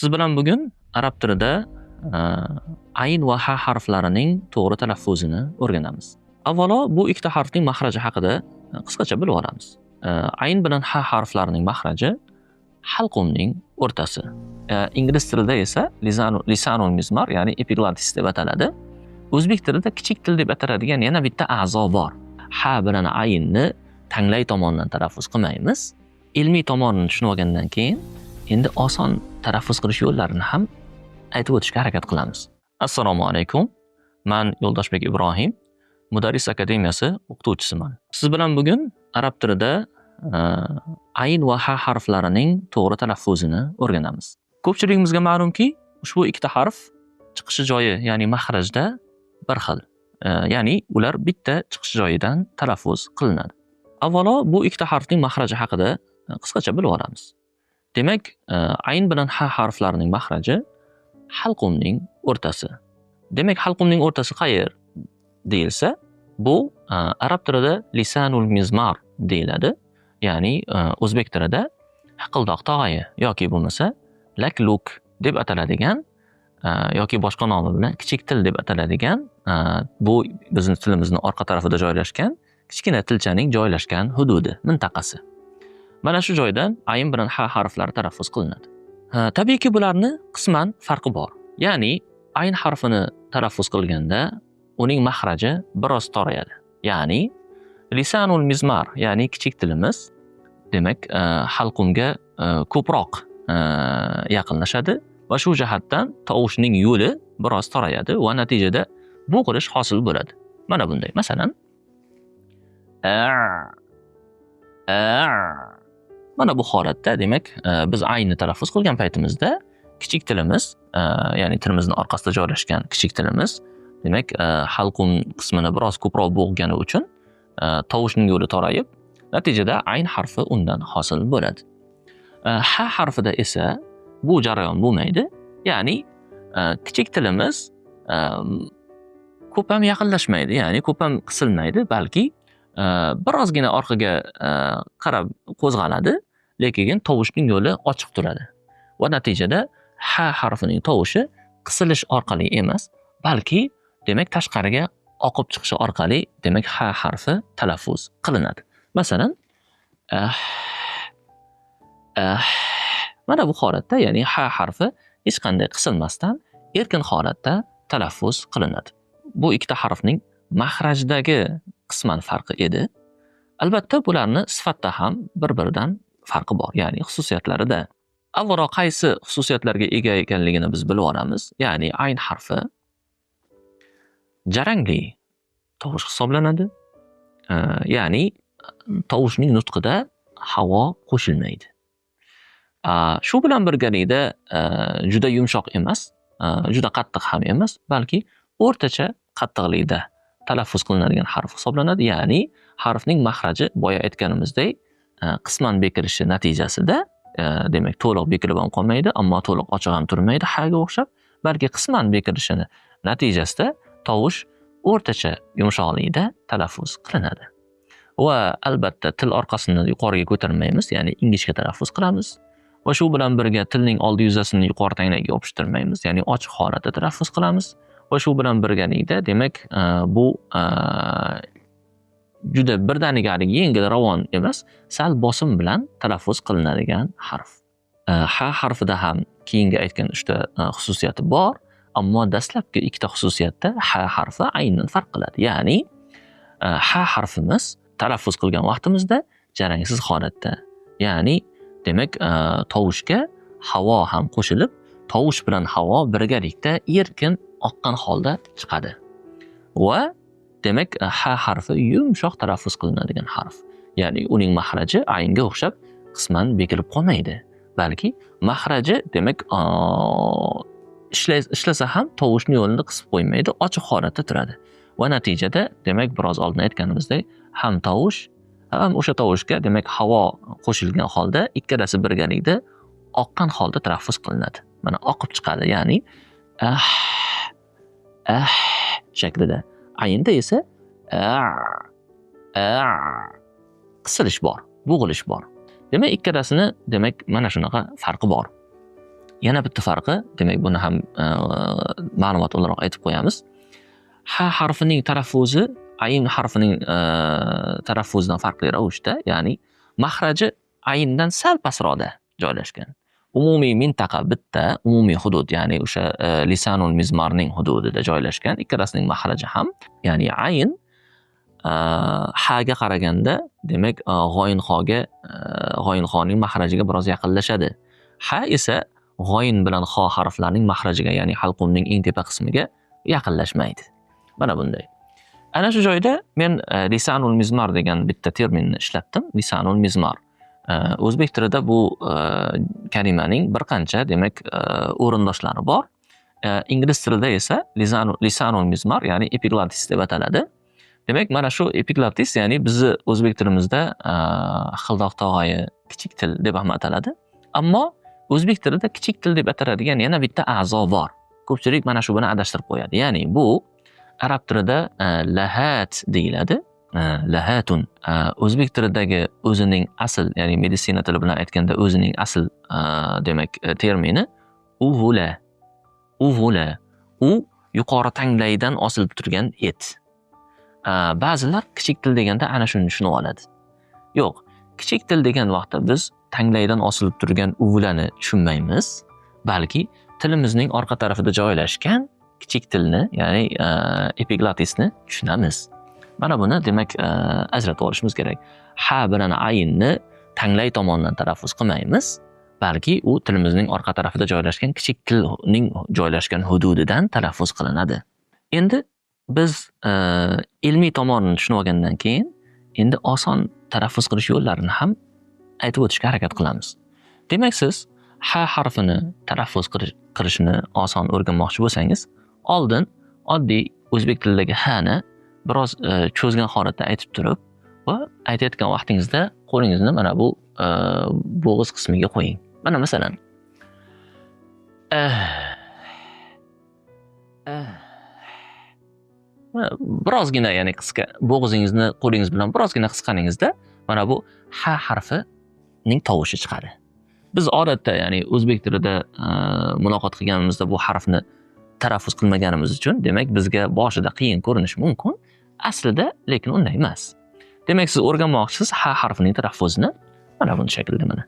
Siz bilan bugun arab tilida ayn va ha harflarining to'g'ri talaffuzini o'rganamiz. Avvalo bu ikkita harfning mahraji haqida qisqacha bilib olamiz. Ayn bilan ha harflarining mahraji halqumning o'rtasi. Ingliz tilida esa lisanul mizmar, ya'ni epiglottis deb ataladi. O'zbek tilida kichik til deb ataladigan yana bitta a'zo bor. Ha bilan aynni tanglay tomondan talaffuz qilmaymiz. Ilmiy tomonini tushunib olgandan keyin endi oson talaffuz qilish yo'llarini ham aytib o'tishga harakat qilamiz. Assalomu alaykum. Man Yo'ldoshbek Ibrohim, Mudarris akademiyasi o'qituvchisiman. Siz bilan bugun arab tilida ayn va ha harflarining to'g'ri talaffuzini o'rganamiz. Ko'pchiligimizga ma'lumki, ushbu ikkita harf chiqishi joyi, ya'ni mahrajda bir xil. Ya'ni ular bitta chiqish joyidan talaffuz qilinadi. Avvalo bu ikkita harfning mahraji haqida qisqacha bilib olamiz. Demak, ayn bilan ha harflarining mahraji halqumning o'rtasi. Demak, halqumning o'rtasi qayer deyilsa, bu arab tilida lisanul mizmar deyiladi. Ya'ni o'zbek tilida haqildoq tog'ayi yoki bo'lmasa lakluk deb ataladigan yoki boshqa nomi bilan kichik til deb ataladigan, bu bizning tilimizning orqa tarafida joylashgan kichkina tilchaning joylashgan hududi, mintaqasi. Mana shu joydan ayn bilan ha harflari talaffuz qilinadi. Tabiiyki bularni qisman farqi bor. Ya'ni ayn harfini talaffuz qilganda uning mahraji biroz torayadi. Ya'ni lisanul mizmar, ya'ni kichik tilimiz, demak, halqumga ko'proq yaqinlashadi va shu jihatdan tovushning yo'li biroz torayadi va natijada bo'g'ilish hosil bo'ladi. Mana bunday, masalan, a, a. Mana bu holatda, demak, biz aynni talaffuz qilgan paytimizda kichik tilimiz, ya'ni tilimizning orqasida joylashgan kichik tilimiz, demak, halqum qismini biroz ko'proq bo'g'gani uchun tovushning yo'li torayib, natijada ayn harfi undan hosil bo'ladi. Ha harfida esa bu jarayon bo'lmaydi. Ya'ni kichik tilimiz ko'p ham yaqinlashmaydi, ya'ni ko'p ham qisilmaydi, balki birozgina orqaga qarab qo'zg'aladi, lekin tovushning yo'li ochiq turadi. Va natijada ha harfining tovushi qisilish orqali emas, balki demak tashqariga oqib chiqishi orqali, demak ha harfi talaffuz qilinadi. Masalan, ah, ah. Mana bu holatda, ya'ni ha harfi hech qanday qisilmasdan erkin holatda talaffuz qilinadi. Bu ikkita harfning mahrajdagi qisman farqi edi. Albatta bularni sifatda ham bir-biridan farqi bor, ya'ni xususiyatlarida. Avvalo qaysi xususiyatlarga ega ekanligini biz bilib olamiz. Ya'ni ayn harfi jarangli tovush hisoblanadi. Ya'ni tovushning nutqida havo qo'shilmaydi. Shu bilan birgalikda juda yumshoq emas, juda qattiq ham emas, balki o'rtacha qattiqlikda talaffuz qilinadigan harf hisoblanadi. Ya'ni harfning mahraji boya aytganimizdek, qisman bekilishi natijasida, demak to'liq bekilib ham qolmaydi, ammo to'liq ochiq ham turmaydi ha ga o'xshab, balki qisman bekilishini natijasida tovush o'rtacha yumshoqlikda talaffuz qilinadi. Va albatta til orqasini yuqoriga ko'tarmaymiz, ya'ni ingichka talaffuz qilamiz. Va shu bilan birga tilning oldi yuzasini yuqori tanglayga yopishtirmaymiz, ya'ni ochiq holatda talaffuz qilamiz. Va shu bilan birgalikda, demak, bu juda birdaniga haligi yengil ravon emas, sal bosim bilan talaffuz qilinadigan harf. Ha harfida ham keyingi aytgan uchta xususiyati bor, ammo dastlabki ikkita xususiyatda ha harfi aynan farq qiladi. Ya'ni ha harfimiz talaffuz qilgan vaqtimizda jarangsiz holatda, ya'ni demak, tovushga havo ham qo'shilib, tovush bilan havo birgalikda erkin oqqan holda chiqadi. Va demak, ha harfi yumshoq talaffuz qilinadigan harf. Ya'ni uning mahraji aynga o'xshab qisman bekilib qolmaydi, balki mahraji demak, ishlasa ham tovushning yo'lini qisib qo'ymaydi, ochiq holatda turadi. Va natijada, demak, biroz oldin aytganimizdek, ham tovush, ham o'sha tovushga demak havo qo'shilgan holda ikkalasi birgalikda oqqan holda talaffuz qilinadi. Mana oqib chiqadi, ya'ni ah, ah shaklida. Aynda esa a, a qisilish bor, bo'g'ilish bor. Demak, ikkalasini demak mana shunaqa farqi bor. Yana bitta farqi, demak buni ham ma'lumot o'laroq aytib qo'yamiz. Ha harfining talaffuzi ayn harfining talaffuzidan farqli ravishda, ya'ni mahraji ayndan sal pastroqda joylashgan. Umumiy mintaqa bitta, umumiy hudud, ya'ni o'sha lisanul mizmarning hududida joylashgan, ikkalasining mahraji ham, ya'ni ayn ha ga qaraganda, demak, g'oyinxoga, g'oyinxoning mahrajiga biroz yaqinlashadi. Ha esa g'oyin bilan xo harflarining mahrajiga, ya'ni halqumning eng tepa qismiga yaqinlashmaydi. Mana bunday. Ana shu joyda men lisanul mizmar degan bitta terminni ishlatdim. Lisanul mizmar. O'zbek tilida bu kalimaning bir qancha, demak, o'rindoshlari bor. Ingliz tilida esa lisanul mizmar, ya'ni epiglottis deb ataladi. Demak, mana shu epiglottis, ya'ni bizni o'zbek tilimizda xildoq tog'oyi kichik til deb ham ataladi. Ammo o'zbek tilida kichik til deb ataladigan yana bitta a'zo bor. Ko'pchilik mana shu bilan adashtirib qo'yadi. Ya'ni bu arab tilida lahat deyiladi. Lahatun. O'zbek tilidagi o'zining asl, ya'ni meditsina tili bilan aytganda o'zining asl demak termini uvula. Uvula. U yuqori tanglaydan osilib turgan et. Ba'zilar kichik til deganda ana shuni tushunib oladi. Yo'q, kichik til degan vaqtda biz tanglaydan osilib turgan uvulani tushunmaymiz, balki tilimizning orqa tarafida joylashgan kichik tilni, ya'ni epiglottisni tushunamiz. Mana buni demak ajratib olishimiz kerak. Ha bilan aynni tanglay tomondan talaffuz qilmaymiz, balki u tilimizning orqa tarafida joylashgan kichik tilning joylashgan hududidan talaffuz qilinadi. Endi biz ilmiy tomonini tushunib olgandan keyin endi oson talaffuz qilish yo'llarini ham aytib o'tishga harakat qilamiz. Demak, siz ha harfini talaffuz qilishni oson o'rganmoqchi bo'lsangiz, oldin oddiy o'zbek tilidagi ha ni biroz cho'zgan holatda aytib turib va aytayotgan vaqtingizda qo'lingizni mana bu bo'g'iz qismiga qo'ying. Mana masalan, birozgina, ya'ni qisqa bo'g'izingizni qo'lingiz bilan birozgina qisqaningizda mana bu ha harfining tovushi chiqadi. Biz odatda, ya'ni o'zbek tilida muloqot qilganimizda bu harfni talaffuz qilmaganimiz uchun, demak, bizga boshida qiyin ko'rinishi mumkin. Aslida lekin unday emas. Demak, siz o'rganmoqchisiz ha harfining talaffuzini mana bunday shaklda mana.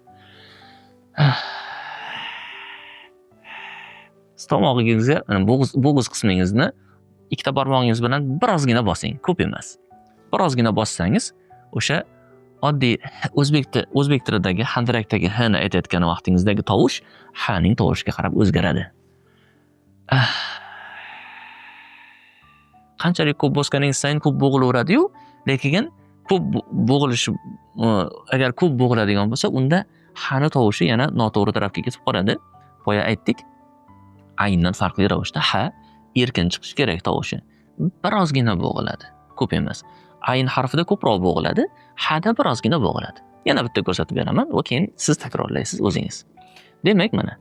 Tomog'ingizga, bo'g'iz qismingizni ikkita barmog'ingiz bilan birozgina bosing, ko'p emas. Birozgina bossangiz, o'sha oddiy o'zbek tilidagi handrakdagi h ni aytayotgan vaqtingizdagi tovush ha ning tovushiga qarab o'zgaradi. Qanchalik ko'p bosganingiz sayin ko'p bo'g'ilaveradi-yu, lekin ko'p bo'g'ilishi, agar ko'p bo'g'iladigan bo'lsa, unda ha ni tovushi yana noto'g'ri tarafga ketib qoladi. Boya aytdik, ayndan farqli ravishda ha erkin chiqishi kerak tovushi. Birozgina bo'g'iladi, ko'p emas. Ayn harfida ko'proq bo'g'iladi, hada birozgina bo'g'iladi. Yana bitta ko'rsatib beraman va keyin siz takrorlaysiz o'zingiz. Demak, mana.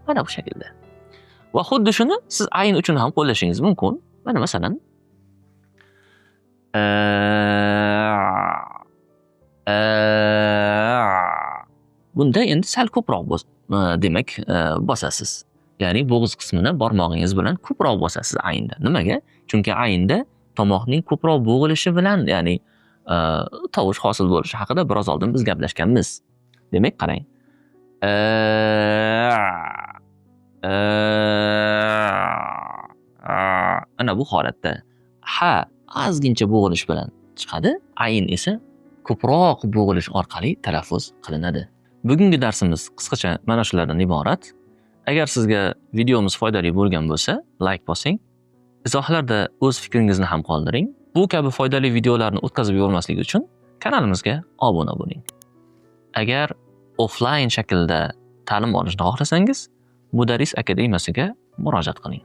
Mana bu shaklda. Va xuddi shuni siz ayn uchun ham qo'llashingiz mumkin. Mana masalan, bunda endi sal ko'proq demak bosasiz. Ya'ni bo'g'iz qismini barmog'ingiz bilan ko'proq bosasiz aynda. Nimaga? Chunki aynda tomoqning ko'proq bo'g'ilishi bilan, ya'ni tovush hosil bo'lishi haqida biroz oldin biz gaplashganmiz. Demak, qarang. Ana bu holatda ha ozgincha bo'g'ilish bilan chiqadi, ayn esa ko'proq bo'g'ilish orqali talaffuz qilinadi. Bugungi darsimiz qisqacha mana shulardan iborat. Agar sizga videomiz foydali bo'lgan bo'lsa, like bosing. Izohlarda o'z fikringizni ham qoldiring. Bu kabi foydali videolarni o'tkazib yubormaslik uchun kanalimizga obuna bo'ling. Agar offline shaklda ta'lim olishni xohlasangiz, Mudarris akademiyasiga murojaat qiling.